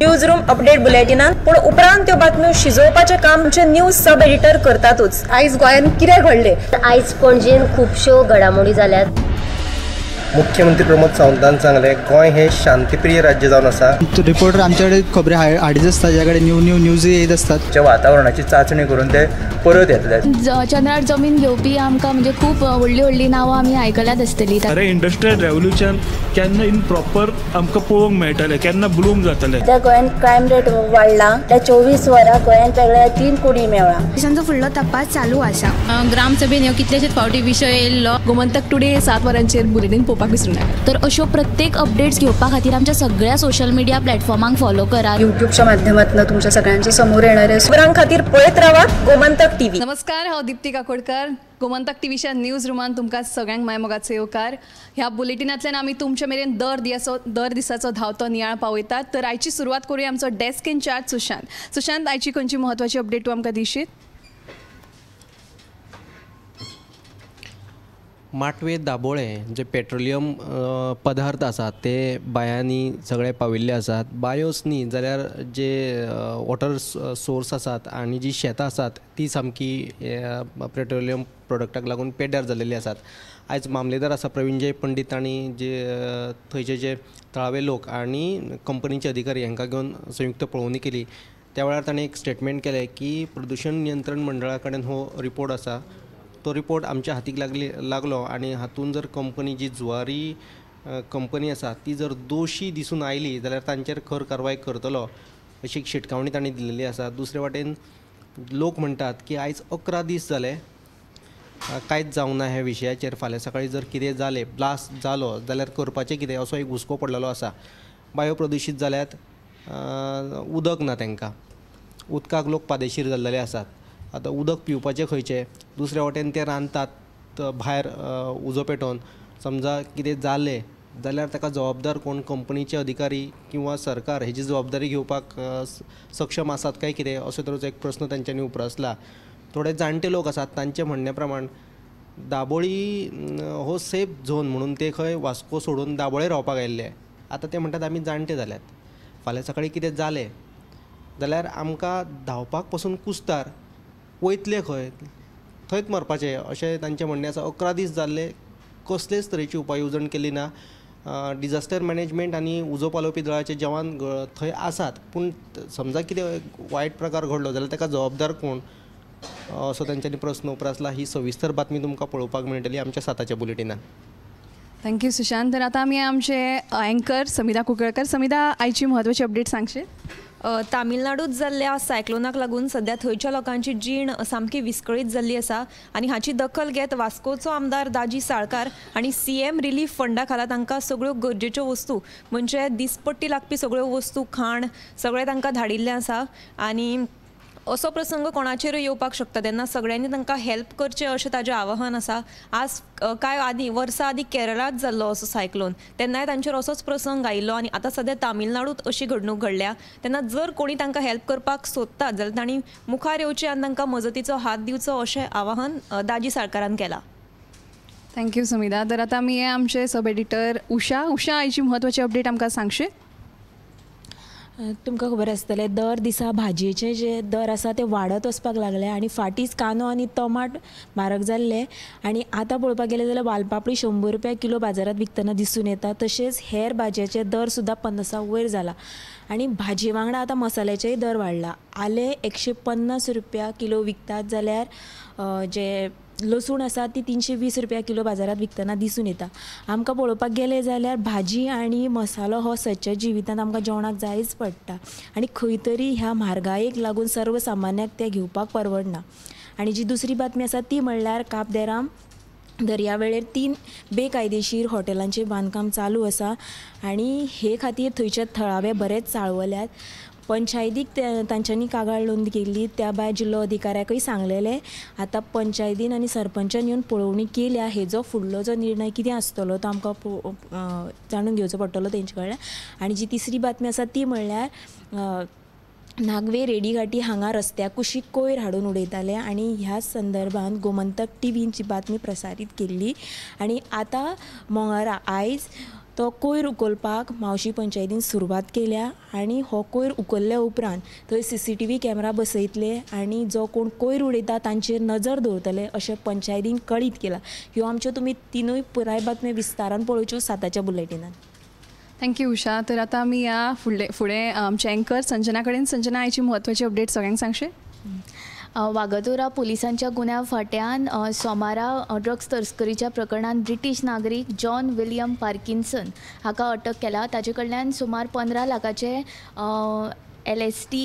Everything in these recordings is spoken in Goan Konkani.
न्यूज रूम अपडेट बुलेटिनान, पूण उपरांत त्यो बातम्यो शिजोवपाचें काम आमचे न्यूज सब एडिटर करतातूच. आयज गोंयांत कितें घडलें, आयज पणजेन खुबश्यो घडामोडी जाल्यात. मुख्यमंत्री प्रमोद सावंतान सांगलें, गोंय हे शांतीप्रिय राज्य जावन आसा. रिपोर्टर आमच्याकडे खबरी हाडीत आसता, ज्या कडेन न्यू न्यू न्यूज येत आसतात. वातावरणाची चाचणी करून ते परत येतले. चंद्रार जमीन घेवपी आमकां म्हणजे खूब व्हडली व्हडली नांवां आमी आयकल्यात आसतली. अरे इंडस्ट्रियल रेव्होल्युशन केन्ना इन प्रॉपर आमकां पळोवंक मेळटलें, केन्ना ब्लूम जातलें. त्या गोंयांत क्रायम रेट वाडला, त्या 24 वरां गोंयांत वेगळ्या 3 कोटी मेळ्ळा. पोलिसांचो फुडलो तपास चालू आसा. ग्रामसभेन ह्यो कितलेशेच फावटी विशय येयल्लो. गोमंतक टुडे 7 वरांचेर बुलेटीन पळोवपाक विसरूं नाका. तर अश्यो प्रत्येक अपडेट्स घेवपा खातीर आमच्या सगळ्या सोशल मिडिया प्लॅटफॉर्मांक फॉलो करात. युट्यूबच्या माध्यमातून तुमच्या सगळ्यांच्या समोर येणाऱ्या खबरां खातीर पळयत रावात गोमंतक टीव्ही. नमस्कार, हांव दीप्ती काकोडकर. गोमंतक टीव्हीच्या न्यूज रुमान तुमकां सगळ्यांक मायमोगाचो येवकार. ह्या बुलेटिनांतल्यान आमी तुमचे मेरेन दर दिसाचो धांवतो नियाळ पावयतात. तर आयची सुरवात करूया आमचो डेस्क इनचार्ज सुशांत. सुशांत, आयची खंयची म्हत्वाची अपडेट तूं आमकां दिशीत? माटवे दाबोळे जे पेट्रोलियम पदार्थ आसात ते बायांनी सगळे पाविल्ले आसात. बायोच न्ही जाल्यार जे वॉटर सोर्स आसात आनी जी शेतां आसात ती सामकी पेट्रोलियम प्रोडक्टाक लागून पेड्ड्यार जाल्लेली आसात. आयज मामलेदार आसा प्रवीणजय पंडीत आनी जे थंयचे जे थळावे लोक आनी कंपनीचे अधिकारी हांकां घेवन संयुक्त पळोवणी केली. त्या वेळार ताणें एक स्टेटमेंट केलें की प्रदुशण नियंत्रण मंडळा कडेन हो रिपोर्ट आसा, तो रिपोर्ट आमच्या हातीक लागलो आनी हातून जर कंपनी जी जुवारी कंपनी आसा ती जर दोशी दिसून आयली जाल्यार तांचेर खर कारवाय करतलो अशी एक शिटकावणी तांणी दिल्ली आसा. दुसरे वाटेन लोक म्हणटात की आयज 11 दीस जाले कांयच जावंक ना ह्या विशयाचेर. फाल्यां सकाळीं जर कितें जालें, ब्लास्ट जालो जाल्यार करपाचें कितें असो एक हुस्को पडलेलो आसा. बायो प्रदुशीत जाल्यात, उदक ना तांकां, उदकाक लोक पादेशीर जाल्लेले आसात. आतां उदक पिवपाचें खंयचें? दुसऱ्या वटेन ते रांदतात भायर उजो पेटोवन. समजा कितें जालें जाल्यार ताका जबाबदार कोण? कंपनीचे अधिकारी किंवा सरकार हेजी जबाबदारी घेवपाक सक्षम आसात काय कितें असो तरेचो एक प्रस्न तांच्यांनी उप्रासला. थोडे जाणटे लोक आसात तांचे म्हणणे प्रमाण दाबोळी हो सेफ झोन म्हणून ते खंय वास्को सोडून दाबोळे रावपाक आयिल्ले. आतां ते म्हणटात आमी जाणटे जाल्यात, फाल्यां सकाळीं कितें जालें जाल्यार आमकां धांवपाक पसून कुस्तार, वयतले खंय, थंयच मरपाचें अशें तांचें म्हणणें आसा. 11 दीस जाल्ले कसलेच तरेची उपाय येवजण केली ना. डिजास्टर मॅनेजमेंट आनी उजो पालोवपी दळाचे जवान थंय आसात, पूण समजा कितें वायट प्रकार घडलो जाल्यार ताका जबाबदार कोण असो तांच्यांनी प्रस्न उप्रासला. ही सविस्तर बातमी तुमकां पळोवपाक मेळटली आमच्या 7च्या बुलेटिनान. Thank you Sushant. तर आतां आमी आमचे एंकर समिधा कुंकळकर. समिधा, आयची म्हत्वाची अपडेट सांगशीत? तामिळनाडूत जाल्ल्या सायक्लोनाक लागून सध्या थंयच्या लोकांची जीण सामकी विस्कळीत जाल्ली आसा आनी हाची दखल घेत वास्कोचो आमदार दाजी साळकार आनी CM relief फंडा खाला तांकां सगळ्यो गरजेच्यो वस्तू म्हणजे दिसपट्टी लागपी सगळ्यो वस्तू, खाण सगळें तांकां धाडिल्लें आसा. आनी असो प्रसंग कोणाचेरूय येवपाक शकता तेन्ना सगळ्यांनी तांकां हेल्प करचें अशें ताजें आवाहन आसा. आज कांय आदीं वर्सां आदीं केरळांत जाल्लो असो सायक्लोन, तेन्नाय तांचेर असोच प्रसंग आयिल्लो आनी आतां सद्या तामिळनाडूत अशी घडणूक घडल्या. तेन्ना जर कोणी तांकां हेल्प करपाक सोदतात जाल्यार तांणी मुखार येवचें आनी तांकां मजतीचो हात दिवचो अशें आवाहन दाजी साळकारान केलां. Thank you Samidha. तर आतां आमी आमचे सब एडिटर उषा. उषा, आयची म्हत्वाची अपडेट आमकां सांगशीत? तुमकां खबर आसतलें दर दिसा भाजयेचे जे दर आसा ते वाडत वचपाक लागले आनी फाटीच कांदो आनी टमाट म्हारग जाल्ले आनी आतां पळोवपाक गेलें जाल्यार वालपापडी 100 रुपया किलो बाजारांत विकतना दिसून येता. तशेंच हेर भाजयेचे दर सुद्दां 50 वयर जाला आनी भाजये वांगडा आतां मसाल्याचेय दर वाडला. आलें 150 रुपया किलो विकतात जाल्यार जे लसूण आसा ती 320 रुपया किलो बाजारांत विकतना दिसून येता. आमकां पळोवपाक गेलें जाल्यार भाजी आनी मसालो हो सदच्या जिवितांत आमकां जेवणाक जायच पडटा आनी खंय तरी ह्या म्हारगायेक लागून सर्वसामान्याक तें घेवपाक परवडना. आनी जी दुसरी बातमी आसा ती म्हणल्यार काब-दे-राम दर्यावेळेर 3 बेकायदेशीर हॉटेलांचें बांदकाम चालू आसा आनी हे खातीर थंयचे थळावे बरेच चाळवल्यात. पंचायतीक तांच्यांनी कागाळ नोंद केल्ली, त्या भायर जिल्लो अधिकाऱ्याकय सांगलेलें. आतां पंचायतीन आनी सरपंचान येवन पळोवणी केल्या, हेजो फुडलो जो निर्णय कितें आसतलो तो आमकां जाणून घेवचो पडटलो तेंचे कडल्यान. आनी जी तिसरी बातमी आसा ती म्हणल्यार नागवे रेडीघाटी हांगा रस्त्या कुशीक कोयर हाडून उडयताले आनी ह्या संदर्भात गोमंतक टीव्हीची बातमी प्रसारीत केल्ली. आनी आतां मंगळारा आयज तो कोयर उखलपाक म्हावशी पंचायतीन सुरवात केल्या आनी हो कोयर उखल्ल्या उपरांत थंय CCTV camera बसयतले आनी जो कोण कोयर उडयता तांचेर नजर दवरतले अशें पंचायतीन कळीत केलां. ह्यो आमच्यो तुमी तिनूय पुराय बातम्यो विस्तारान पळोवच्यो 7च्या बुलेटिनान. Thank you Usha. तर आतां आमी ह्या फुडें आमचे एंकर संजना कडेन. संजना, आयची म्हत्वाची अपडेट सगळ्यांक सांगशे? वागतोरा पुलिसांच्या गुन्यांव फांट्यान सोमारा ड्रग्स तस्करीच्या प्रकरणांत ब्रिटीश नागरीक जॉन विलियम पार्किन्सन हाका अटक केला. ताचे कडल्यान सुमार 15 लाखाचे LSD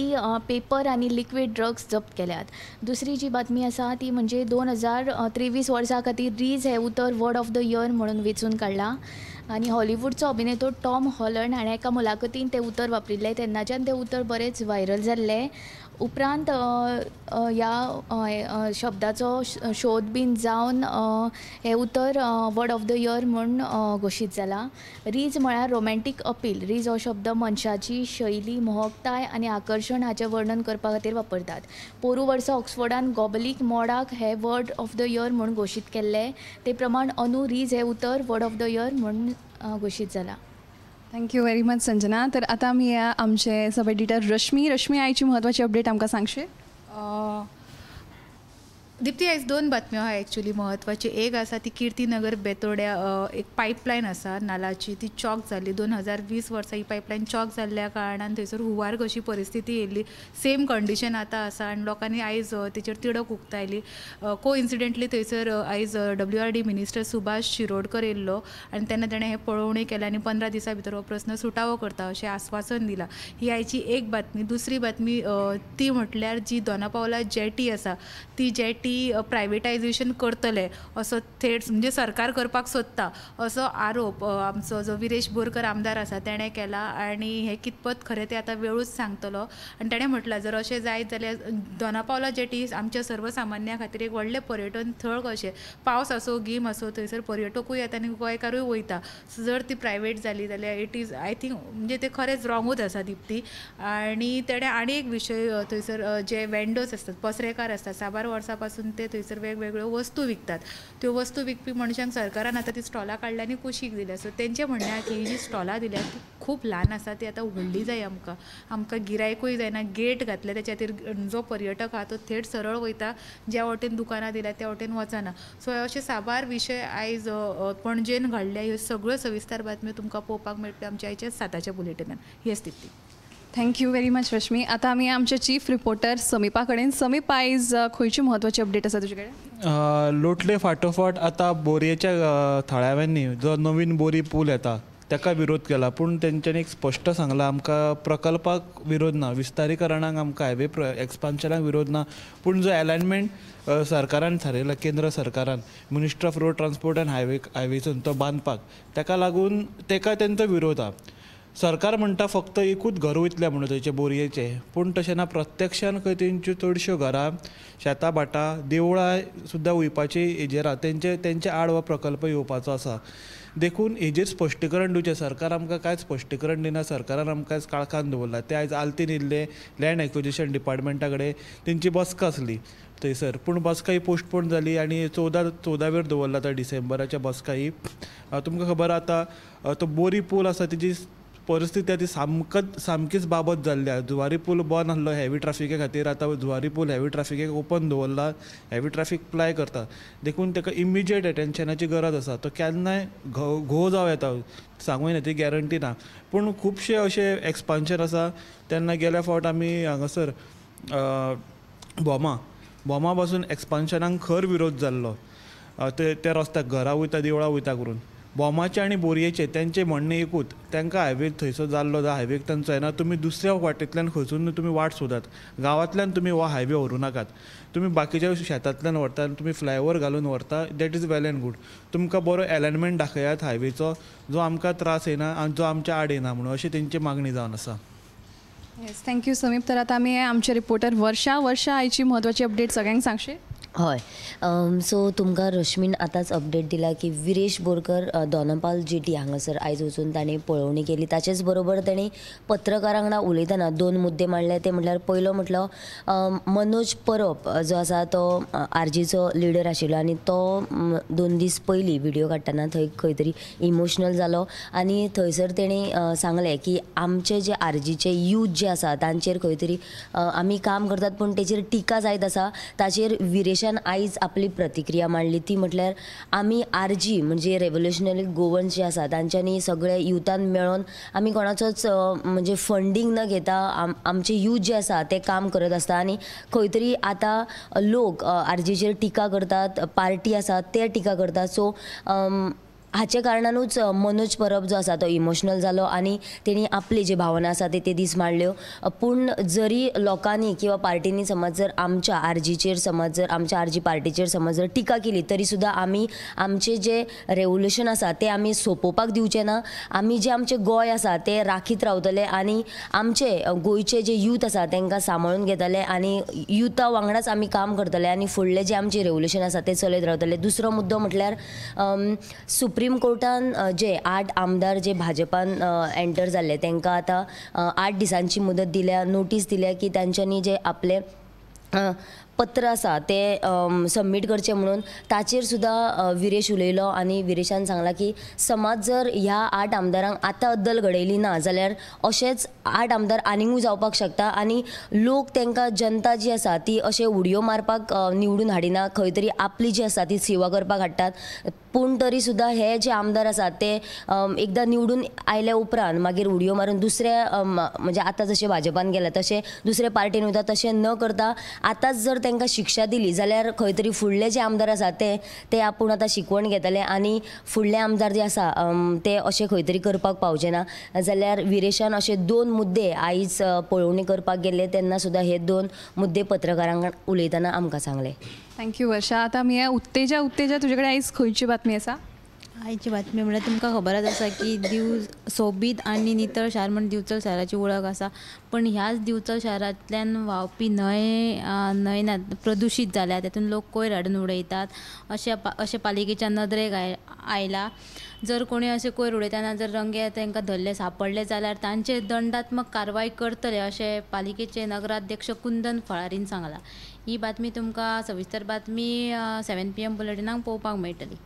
paper आनी लिक्वीड ड्रग्स जप्त केल्यात. दुसरी जी बातमी आसा ती म्हणजे 2023 वर्सा खातीर रीज हें उतर वर्ड ऑफ the year म्हणून वेंचून काडलां आनी हॉलिवूडचो अभिनेतो टॉम हॉलंड हाणें एका मुलाखतीन तें उतर वापरिल्लें. तेन्नाच्यान तें उतर बरेंच व्हायरल जाल्लें. उपरांत ह्या शब्दाचो शोध बीन जावन हें उतर वर्ड ऑफ the year म्हूण घोशीत जालां. रीज म्हळ्यार रोमॅन्टीक अपील. रीज हो शब्द मनशाची शैली, मोहकताय आनी आकर्शण हाचें वर्णन करपा खातीर वापरतात. पोरूं वर्सा ऑक्सफोर्डान गॉबलीक मोडाक हें वर्ड ऑफ the year म्हूण घोशीत केल्लें. ते प्रमाण अंदू रीज हें उतर वर्ड ऑफ the year म्हूण घोशीत जालां. Thank you very much Sanjana. तर आतां आमी ह्या आमचे सब एडिटर रश्मी. रश्मी, आयची म्हत्वाची अपडेट आमकां सांगशे? दीप्ती, आयज 2 बातम्यो आहा एक्चुली म्हत्वाची. एक आसा ती किर्तीनगर बेतोड्या एक पायपलायन आसा नालाची, ती चॉक जाल्ली. 2020 वर्सा ही पायपलायन चॉक जाल्ल्या कारणान थंयसर हुंवार कशी परिस्थिती येयल्ली. सेम कंडिशन आतां आसा आनी लोकांनी आयज तेचेर तिडक उक्तायली. कोइन्सिडेंटली थंयसर आयज WRD minister Subhash Shirodkar येयल्लो आनी तेन्ना तेणें हें पळोवणी केलें आनी 15 दिसां भितर हो प्रस्न सुटावो करता अशें आस्वासन दिलां. ही आयची एक बातमी. दुसरी बातमी ती म्हटल्यार जी दोनापावला जेटी आसा ती जेटी प्रायवेटायजेशन करतले असो थेट म्हणजे सरकार करपाक सोदता असो आरोप आमचो जो विरेश बोरकर आमदार आसा तेणें केला आनी हें कितपत खरें तें आतां वेळूच सांगतलो. आनी तेणें म्हटलां जर अशें जायत जाल्यार दोनापावला जेटी आमच्या सर्वसामान्या खातीर एक व्हडलें पर्यटन थळ कशें, पावस आसूं गीम आसूं थंयसर पर्यटकूय येता आनी गोंयकारूय वयता. सो जर ती प्रायवेट जाली जाल्यार it is I think म्हणजे तें खरेंच रॉंगूच आसा दीप्ती. आनी तेणें आनी एक विशय थंयसर जे वेंडर्स आसतात, पसरेकार आसतात, साबार वर्सां पासून ते थंयसर वेगवेगळ्यो वस्तू विकतात. त्यो वस्तू विकपी मनशांक सरकारान आतां ती स्टॉलां काडल्या आनी कुशीक दिल्या. सो तेंचें म्हणणें आहा की ही जी स्टॉलां दिल्या ती खूब ल्हान आसा, ती आतां व्हडली जाय आमकां, आमकां गिरायकूय जायना. गेट घातले तेच्या खातीर जो पर्यटक आहा तो थेट सरळ वयता, ज्या वटेन दुकानां दिल्या त्या वटेन वचना. सो अशे साबार विशय आयज पणजेन घडले. ह्यो सगळ्यो सविस्तर बातम्यो तुमकां पळोवपाक मेळटल्यो आमच्या आयच्या 7च्या बुलेटिनान. ही स्थिती. Thank you very much Rashmi. आतां आमी आमचे चीफ रिपोर्टर समीपा कडेन. समीप, आयज खंयची म्हत्वाची अपडेट आसा तुजे कडेन? लोटले फाटोफाट आतां बोरयेच्या थळाव्यांनी जो नवीन बोरी पूल येता ताका विरोध केला, पूण तेंच्यांनी एक स्पश्ट सांगलां आमकां प्रकल्पाक विरोध ना, विस्तारीकरणाक आमकां हायवे एक्सपान्शनाक विरोध ना, पूण जो एलायनमेंट सरकारान थारयला, केंद्र सरकारान minister of road transport and हायवेसून तो बांदपाक, ताका लागून ताका तेंचो विरोध आहा. सरकार म्हणटा फक्त एकूच घर वयतलें म्हणून थंयचे बोरयेचें, पूण तशें ना. प्रत्यक्षान खंय तेंच्यो चडश्यो घरां, शेतां भाटां, देवळां सुद्दां वयपाची हेजेर आहा, तेंचे आड हो प्रकल्प येवपाचो आसा. देखून हेजेर स्पश्टीकरण दिवचें. सरकार आमकां कांयच स्पश्टीकरण दिना, सरकारान आमकां आयज काळखान दवरला. ते आयज आलतीन येयल्ले लँड एक्विजिशन डिपार्टमेंटा कडेन तेंची बसका आसली थंयसर, पूण बसका ही पोस्टपोन जाली आनी 14वेर दवरला आतां डिसेंबराच्या बसका ही. तुमकां खबर आतां तो बोरी पूल आसा तेजी परिस्थिती आतां सामकीच बाबत जाल्ली आसा. जुवारी पूल बंद आसलो हेवी ट्राफिके खातीर, आतां जुवारी पूल हेवी ट्राफिकेक ओपन दवरला, हेवी ट्राफीक प्लाय करता. देखून ताका इमिजिएट एटेन्शनाची गरज आसा. तो केन्नाय घोव जावं येता, सांगूं येना, ती गॅरंटी ना. पूण खुबशे अशे एक्सपान्शन आसा. तेन्ना गेल्या फावट आमी हांगासर भोमा पासून एक्सपान्शनाक खर विरोध जाल्लो. ते रस्त्याक घरा वयता, देवळां वयता करून भोमाचे आनी बोरयेचे तेंचें म्हणणें एकूच, तांकां हायवे थंयसर जाल्लो हायवेक तांचो येना, तुमी दुसऱ्या वाटेंतल्यान खंयसून तुमी वाट सोदात, गांवांतल्यान तुमी हो हायवे व्हरूं नाकात, तुमी बाकीच्या शेतांतल्यान व्हरता, तुमी फ्लायओवर घालून व्हरता, that is well and good. तुमकां बरो एलायनमेंट दाखयात हायवेचो, जो आमकां त्रास येना आनी जो आमच्या आड येना म्हणून अशी तेंची मागणी जावन आसा. Yes, thank you समीप. तर आतां आमी आमचे रिपोर्टर वर्षा. वर्षा, आयची म्हत्वाची अपडेट सगळ्यांक सांगशे? हय, सो तुमकां रश्मीन आतांच अपडेट दिला की विरेश बोरकर दोनापाल जेटी हांगासर आयज वचून ताणें पळोवणी केली. ताचेच बरोबर ताणें पत्रकारां वांगडा उलयतना दोन मुद्दे मांडले. ते म्हटल्यार पयलो म्हटलो मनोज परब जो आसा तो आरजीचो लिडर आशिल्लो आनी तो 2 दीस पयलीं व्हिडियो काडटना थंय खंय तरी इमोशनल जालो आनी थंयसर तेणें सांगलें की आमचे जे आरजीचे यूथ जे आसा तांचेर खंय तरी आमी काम करतात पूण तेचेर टिका जायत आसा. ताचेर विरेशान आयज आपली प्रतिक्रिया मांडली ती म्हटल्यार आमी आरजी म्हणजे रेव्होल्युशनरी गोवन्स जे आसा तांच्यांनी सगळे युथान मेळोन आमी कोणाचोच म्हणजे फंडींग न घेता आमचे यूथ जे आसा ते काम करत आसता आनी खंय तरी आतां लोक आरजीचेर टिका करतात, पार्टी आसा ते टिका करतात. सो हाचे कारणानूच मनोज परब जो आसा तो इमोशनल जालो आनी तेणी आपली जी भावना आसा ते दीस मांडल्यो. पूण जरी लोकांनी किंवा पार्टींनी समज जर आमच्या आरजीचेर समज जर आमच्या आरजी पार्टीचेर समज जर टिका केली तरी सुद्दां आमी आमचे जे रेवोल्युशन आसा ते आमी सोंपोवपाक दिवचे ना. आमी जे आमचे गोंय आसा ते राखीत रावतले आनी आमचे गोंयचे जे यूथ आसा तांकां सांबाळून घेतले आनी युथा वांगडाच आमी काम करतले आनी फुडले जे आमचे रेवोल्युशन आसा ते चलयत रावतले. दुसरो मुद्दो म्हटल्यार सुप्रीम कोर्टान जे 8 आमदार जे भाजपान एंटर जाल्ले तांकां आतां 8 दिसांची मुदत दिल्या, नोटीस दिल्या की तांच्यांनी जे आपले पत्र आसा ते सबमीट करचे म्हणून. ताचेर सुद्दां विरेश उलयलो आनी विरेशान सांगलां की समाज जर ह्या 8 आमदारांक आतां अद्दल घडयली ना जाल्यार अशेंच 8 आमदार आनीकूय जावपाक शकता आनी लोक तांकां जनता जी आसा ती अशें उडयो मारपाक निवडून हाडिना, खंय तरी आपली जी आसा ती सेवा करपाक हाडटात. पूण तरी सुद्दां हे जे आमदार आसात ते एकदां निवडून आयल्या उपरांत मागीर उडयो मारून दुसऱ्या म्हणजे आतां जशें भाजपान गेल्या तशें दुसरे पार्टीन वयता तशें न करता आतांच जर तांकां शिक्षा दिली जाल्यार खंय तरी फुडले जे आमदार आसात ते आपूण आतां शिकवण घेतले आनी फुडले आमदार जे आसा ते अशें खंय तरी करपाक पावचे ना. जाल्यार विरेशान अशे 2 मुद्दे आयज पळोवणी करपाक गेल्ले तेन्ना सुद्दां हे 2 मुद्दे पत्रकारांक उलयतना आमकां सांगले. Thank you वर्षा. आतां आमी उत्तेजा तुजे कडेन आयज खंयची बातमी आसा? आयची बातमी म्हळ्यार तुमकां खबरच आसा की दीव सोबीत आनी नितळ शार म्हण दिवचल शाराची वळख आसा, पण ह्याच दिवचल शारांतल्यान व्हांवपी न्हंय ना प्रदुशीत जाल्या, तातूंत लोक कोयर हाडून उडयतात अशें पालिकेच्या नदरेक आयला. जर कोणी अशें कोयर उडयतना जर रंगे तांकां धरले सापडले जाल्यार तांचेर दंडात्मक कारवाय करतले अशें पालिकेचे नगराध्यक्ष कुंदन फळारीन सांगलां. ही बातमी तुमकां सविस्तर बातमी 7 PM बुलेटिनाक पळोवपाक मेळटली.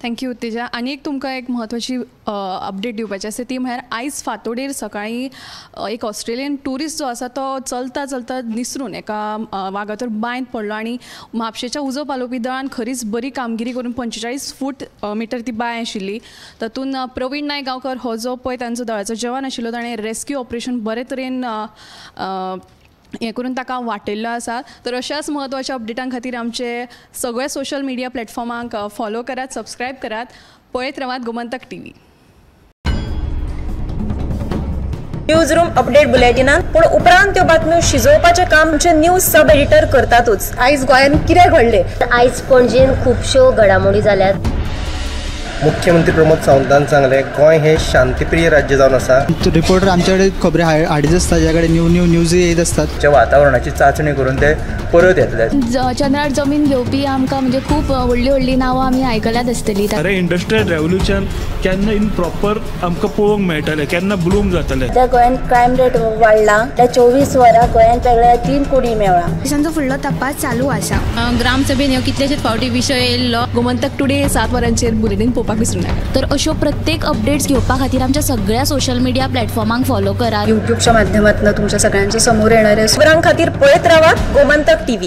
Thank you Utteja. आनी एक तुमकां एक म्हत्वाची अपडेट दिवपाची आसा ती म्हळ्यार आयज फांतोडेर सकाळीं एक ऑस्ट्रेलियन ट्युरिस्ट जो आसा तो चलता चलता निसरून एका वागातोर बांयत पडलो आनी म्हापशेच्या उजो पालोवपी दळान खरीच बरी कामगिरी करून 45 फूट मिटर ती बांय आशिल्ली. तातूंत प्रवीण नायक गांवकर हो जो पळय तांचो दळाचो जवान आशिल्लो ताणें रेस्क्यू ऑपरेशन बरे तरेन हें करून ताका वाटयल्लो आसा. तर अशाच म्हत्वाच्या अपडेटां खातीर आमचे सगळे सोशल मिडिया प्लॅटफॉर्मांक फॉलो करात, सबस्क्रायब करात, पळयत रावात Gomantak TV. News room update बुलेटिनान पूण उपरांत त्यो बातम्यो शिजोवपाचें काम आमचे न्यूज सब एडिटर करतातूच. आयज गोंयांत कितें घडलें? आयज पणजेन खुबश्यो घडामोडी जाल्यात. मुख्यमंत्री प्रमोद सावंतान सांगलें गोंय हे शांतिप्रिय राज्य जावन आसा. रिपोर्टर आमचे कडेन खबरी हाडीत आसता, ज्या कडेन न्यू न्यू न्यूज येत आसतात. वातावरणाची चांचणी करून ते परत येतले. चंद्रार जमीन घेवपी आमकां म्हणजे खूब व्हडली व्हडली नांवां आमी आयकल्यात आसतली. अरे इंडस्ट्रियल रेव्होल्युशन केन्ना इन प्रॉपर आमकां पळोवंक मेळटलें, केन्ना ब्लूम जातलें. त्या गोंयांत क्रायम रेट वाडला, त्या 24 वरां गोंयांत वेगळ्या 3 कोटी मेळ्ळा. पोलिसांचो फुडलो तपास चालू आसा. ग्रामसभेन ह्यो कितलेशेच फावटी विशय येयल्लो. गोमंतक टुडे 7 वरांचेर बुलेटीन पळोवपाक विसरूं नाका. तर अश्यो प्रत्येक अपडेट्स घेवपा खातीर आमच्या सगळ्या सोशल मिडिया प्लॅटफॉर्मांक फॉलो करात. युट्यूबच्या माध्यमातून तुमच्या सगळ्यांच्या समोर येणारे खबरां खातीर पळयत रावात गोमंतक टीव्ही.